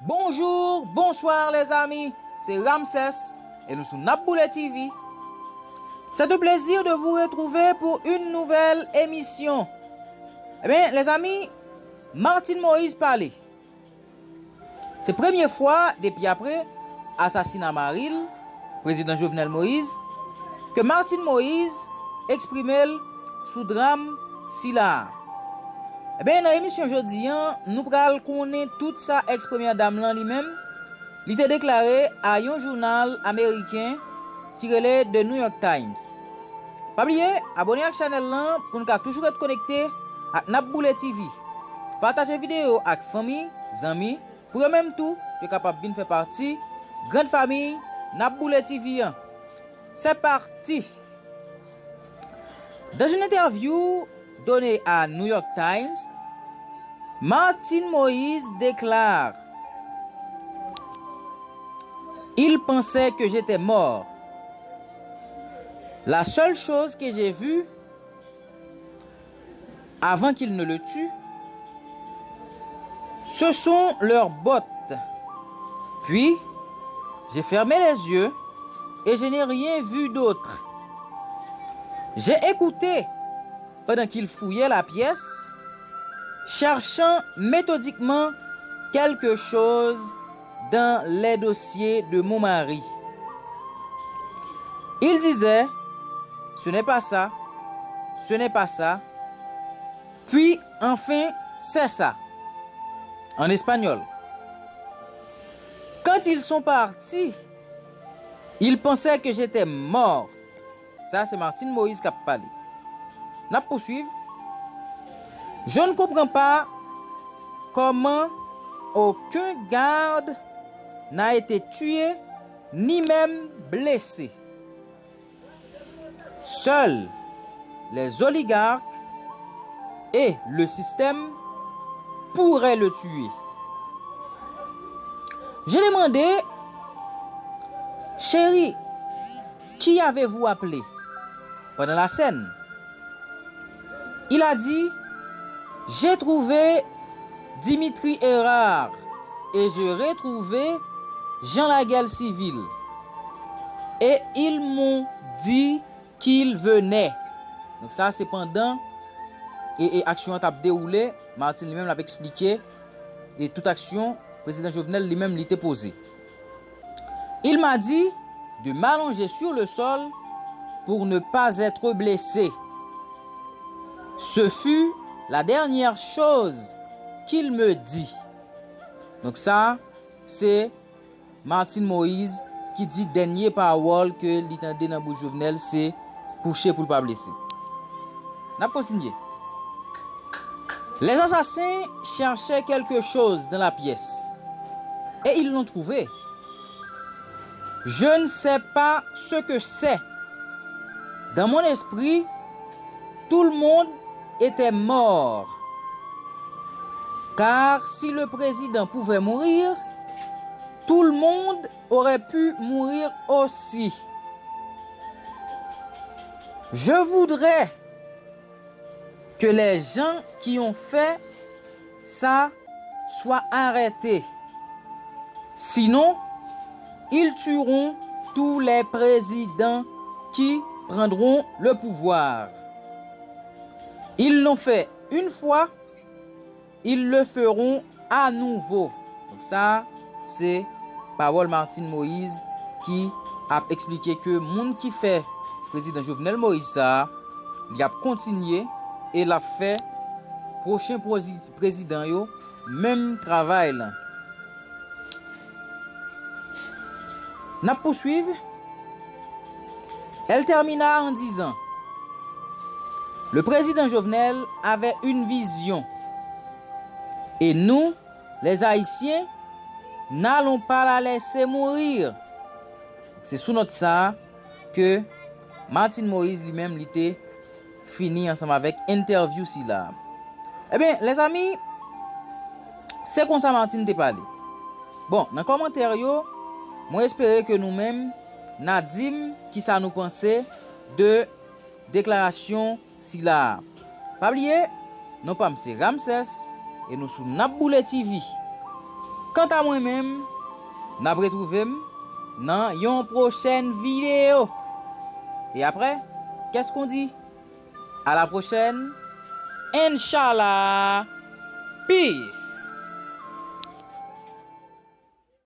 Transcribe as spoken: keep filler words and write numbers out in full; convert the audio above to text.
Bonjour, bonsoir les amis, c'est Ramsès et nous sommes Nap Boule T V. C'est un plaisir de vous retrouver pour une nouvelle émission. Ebyen, lèzanmi, Martine Moïse pale. Se premye fwa depi apre asasina mari l, Prezidan Jovenel Moïse, ke Martine Moïse eksprime l sou dram sila a. Ebyen, nan emisyon jodi a, nou pral konnen tout sa eks-premyè dam lan li menm, li te deklare a yon jounal ameriken ki rele The New York Times. Pa bliye, abòne ak chanèl lan pou n ka toujou ret konekte ak Nap Boule T V. Pataje videyo ak fanmi, zanmi, pou yo menm tou, yo kapab vin fè pati grann fanmi Nap Boule T V an. C'est parti! Dans une interview donnée à New York Times, Martine Moïse déclare: Ils pensaient que j'étais mort. La seule chose que j'ai vue avant qu'ils ne le tuent, ce sont leurs bottes. Puis, j'ai fermé les yeux et je n'ai rien vu d'autre. J'ai écouté pendant qu'ils fouillaient la pièce, cherchant méthodiquement quelque chose dans les dossiers de mon mari. Ils disaient: Ce n'est pas ça, ce n'est pas ça. Puis, enfin, c'est ça. En espagnol. Quand ils sont partis, ils pensaient que j'étais morte. Sa se Martine Moïse k ap pale. N ap pouswiv. Je ne comprends pas comment aucun garde n'a été tué ni même blessé. Seuls les oligarques et le système pourraient le tuer. J'ai demandé: Chérie, qui avez-vous appelé pendant la scène? Il a dit: J'ai trouvé Dimitri Hérard et j'ai retrouvé Jean Laguerre Civil. Et ils m'ont dit qu'il venait. Donk sa se pandan e, e aksyon an t ap dewoule, Martine li menm l ap eksplike e tout aksyon Prezidan Jovenel li menm li te poze. Il m'a dit de m'allonger sur le sol pour ne pas être blessé. Ce fut la dernière chose qu'il me dit. Donk sa se Martine Moïse ki di dènye pawòl ke li tande nan bouch Jovenel se kouche pou l pa blese. N ap kontinye. Les assassins cherchaient quelque chose dans la pièce et ils l'ont trouvé. Je ne sais pas ce que c'est. Dans mon esprit, tout le monde était mort. Car si le président pouvait mourir, tout le monde aurait pu mourir aussi. Je voudrais que les gens qui ont fait ça soient arrêtés. Sinon, ils tueront tous les présidents qui prendront le pouvoir. Ils l'ont fait une fois, ils le feront à nouveau. Donk sa se pawòl Martine Moïse ki ap eksplike ke moun ki fè Prezidan Jovenel Moïse sa a, li ap kontinye e l ap fè pwochen prezi- prezidan yo menm travay lan. N ap pouswiv. Elle termina en disant: Le président Jovenel avait une vision. Et nous, les Haïtiens, n'allons pas la laisser mourir. Se sou nòt sa a ke Martine Moïse li menm li te fini ansanm avèk entèvyou sila a. Ebyen, lèzanmi, se konsa Martine te pale. Bon, nan kòmantè yo, mwen espere ke nou menm, n a di m kisa nou panse de deklarasyon sila a. Pa bliye, non pa m se Ramsès e nou sou N ap Boule T V. Kanta mwen menm, n ap retwouve m nan yon pwochèn videyo. E aprè, qu'est-ce qu'on dit? À la prochaine. Inshallah. Peace.